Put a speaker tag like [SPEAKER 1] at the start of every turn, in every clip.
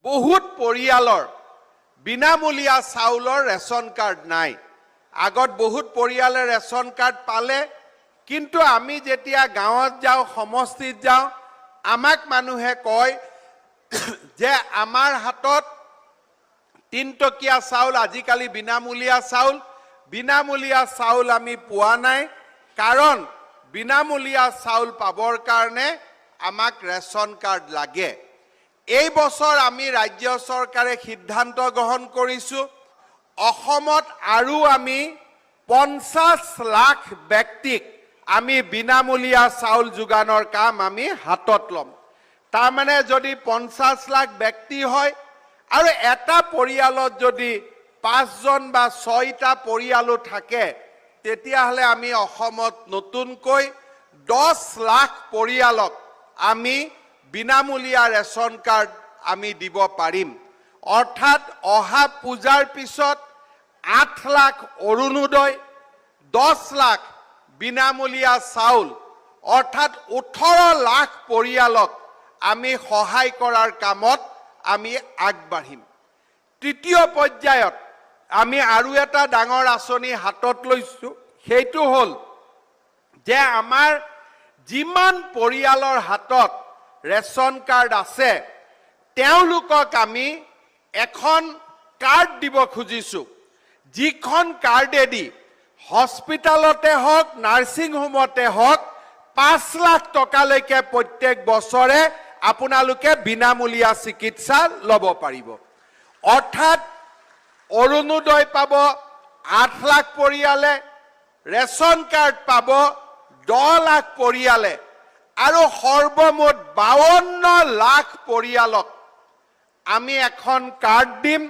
[SPEAKER 1] বহুত পৰিয়ালৰ বিনামূলীয়া চাউলৰ ৰেচন কাৰ্ড নাই। আগত বহুত পৰিয়ালে ৰেচন কাৰ্ড পালে, কিন্তু আমি যেতিয়া গাঁৱত যাওঁ, সমষ্টিত যাওঁ, আমাক মানুহে কয় যে আমাৰ হাতত 3 টকীয়া চাউল, আজিকালি বিনামূলীয়া চাউল, বিনামূলীয়া চাউল আমি পোৱা নাই, কাৰণ বিনামূলীয়া চাউল পাবৰ কাৰণে আমাক ৰেচন কাৰ্ড লাগে। এই বছৰ আমি ৰাজ্য চৰকাৰে সিদ্ধান্ত গ্ৰহণ কৰিছোঁ, অসমত আৰু আমি 50 লাখ ব্যক্তিক আমি বিনামূলীয়া চাউল যোগানৰ কাম আমি হাতত ল'ম। তাৰমানে যদি 50 লাখ ব্যক্তি হয় আৰু এটা পৰিয়ালত যদি পাঁচজন বা ছয়টা পৰিয়ালো থাকে, তেতিয়াহ'লে আমি অসমত নতুনকৈ 10 লাখ পৰিয়ালক আমি বিনামূলীয়া ৰেচন কাৰ্ড আমি দিব পাৰিম। অৰ্থাৎ অহা পূজাৰ পিছত 8 লাখ অৰুণোদয়, 10 লাখ বিনামূলীয়া চাউল, অৰ্থাৎ 18 লাখ পৰিয়ালক আমি সহায় কৰাৰ কামত আমি আগবাঢ়িম। তৃতীয় পৰ্যায়ত আমি আৰু এটা ডাঙৰ আঁচনি হাতত লৈছোঁ। সেইটো হ'ল যে আমাৰ যিমান পৰিয়ালৰ হাতত ৰেচন কাৰ্ড আছে, তেওঁলোকক আমি এখন কাৰ্ড দিব খুজিছোঁ, যিখন কাৰ্ডেদি হস্পিটেলতে হওক, নাৰ্ছিং হোমতে হওক, 5 লাখ টকালৈকে প্ৰত্যেক বছৰে আপোনালোকে বিনামূলীয়া চিকিৎসা ল'ব পাৰিব। অৰ্থাৎ অৰুণোদয় পাব 8 লাখ পৰিয়ালে, ৰেচন কাৰ্ড পাব 10 লাখ পৰিয়ালে আৰু সৰ্বমুঠ 52 লাখ পৰিয়ালক আমি এখন কাৰ্ড দিম,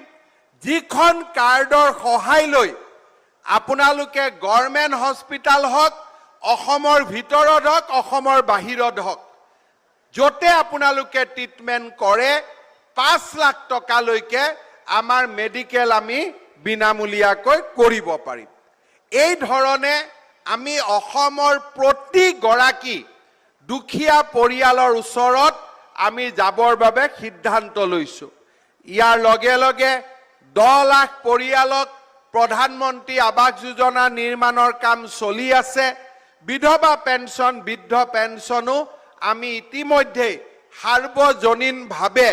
[SPEAKER 1] যিখন কাৰ্ডৰ সহায় লৈ আপোনালোকে গভৰ্ণমেণ্ট হস্পিটেল হওক, অসমৰ ভিতৰত হওক, অসমৰ বাহিৰত হওক, য'তে আপোনালোকে ট্ৰিটমেণ্ট কৰে, 5 লাখ টকালৈকে আমাৰ মেডিকেল আমি বিনামূলীয়াকৈ কৰিব পাৰিম। এই ধৰণে আমি অসমৰ প্ৰতিগৰাকী দুখীয়া পৰিয়ালৰ ওচৰত আমি যাবৰ বাবে সিদ্ধান্ত লৈছোঁ। ইয়াৰ লগে লগে 10 লাখ পৰিয়ালক প্ৰধানমন্ত্ৰী আৱাস যোজনা নিৰ্মাণৰ কাম চলি আছে। বিধৱা পেঞ্চন, বৃদ্ধ পেঞ্চনো আমি ইতিমধ্যেই সাৰ্বজনীনভাৱে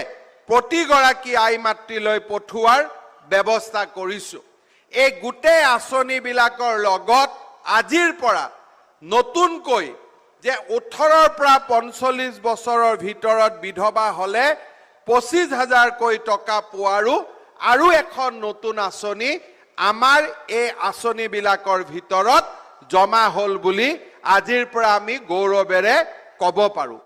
[SPEAKER 1] প্ৰতিগৰাকী আই মাতৃলৈ পঠোৱাৰ ব্যৱস্থা কৰিছোঁ। এই গোটেই আঁচনিবিলাকৰ লগত আজিৰ পৰা নতুনকৈ যে 18ৰ পৰা 45 বছৰৰ ভিতৰত বিধৱা হ'লে 25 হাজাৰকৈ টকা পোৱাৰো আৰু এখন নতুন আঁচনি আমাৰ এই আঁচনিবিলাকৰ ভিতৰত জমা হ'ল বুলি আজিৰ পৰা আমি গৌৰৱেৰে ক'ব পাৰোঁ।